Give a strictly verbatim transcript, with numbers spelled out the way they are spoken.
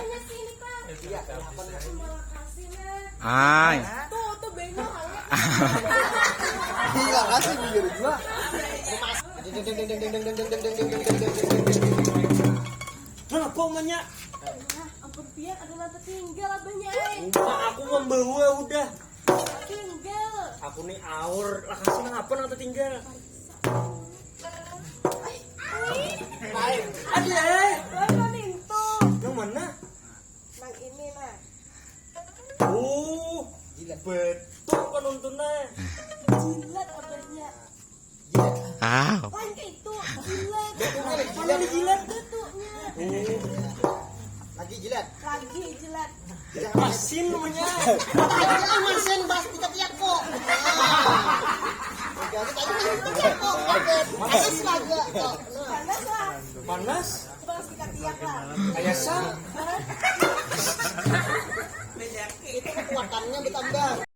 Hanya sini, Pak. Iya, kenapa nih? Terima kasih, nah. Ay. Tuh, tuh bengong hangat. Gila kasih bujur jua. Kenapa umanya? Nah, ampun pian ada nang tertinggal abahnya ai. Uma aku membawa udah. Tinggal. Aku nih aur, lah kasih nang apa nang tertinggal? Ai, ai. Ada eh. Lawan itu. Yang mana? Nang ini nah. Oh, betul penuntunnya. Jilat abahnya. Ah. Lain kayak itu. Jilat. Mana dijilat? Datunya. Lagi jilat. Lagi jilat. Masin namanya. Aja masin bahas tiga tiap kok. Jadi tadi tiga tiap kok. Panas lagi. Tuh. Panas lah. Panas. Bahas tiga tiap lah. Kayak sang. Beda. Itu kekuatannya bertambah.